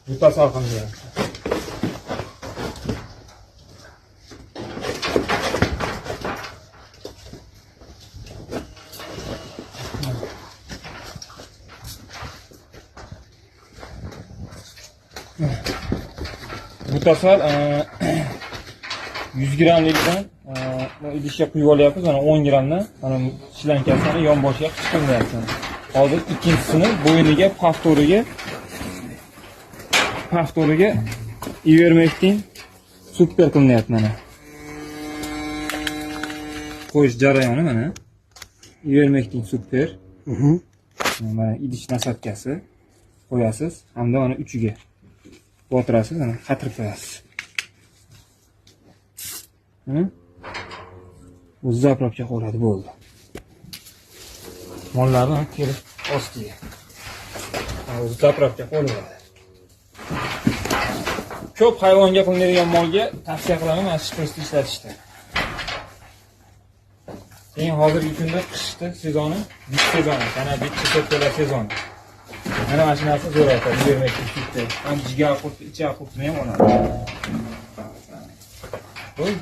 Mutasal qilyapti. Mutasal 100 grammlikdan idishga quyib olyapmiz, mana 10 grammdan, mana shlankasini yonboshiga qichiqlayapmiz. Hozir ikkinchisini bo'yniga, повторiga ivermektin super qilinyapti mana. Qo'yish jarayoni mana. Ivermektin super. Mana idish насадка si qo'yasiz hamda mana uchiga botirasiz, mana qatirib qo'yasiz. O'zi заправка qoladi, bo'ldi. Mollarni kelib ostiga. O'zi заправка qo'yiladi. Ko'p hayvonga qilinadigan molga tavsiya qilaman mana shu shpritsni ishlatishni. Keyin hozirgi kunda qishda sezoni, bit sezoni, yana bit chesotkalar sezoni. Mana shu narsa zo'r aytadi, ivermektin. Ham jigar qurti, ichak qurtini ham oladi. Bo'ldi.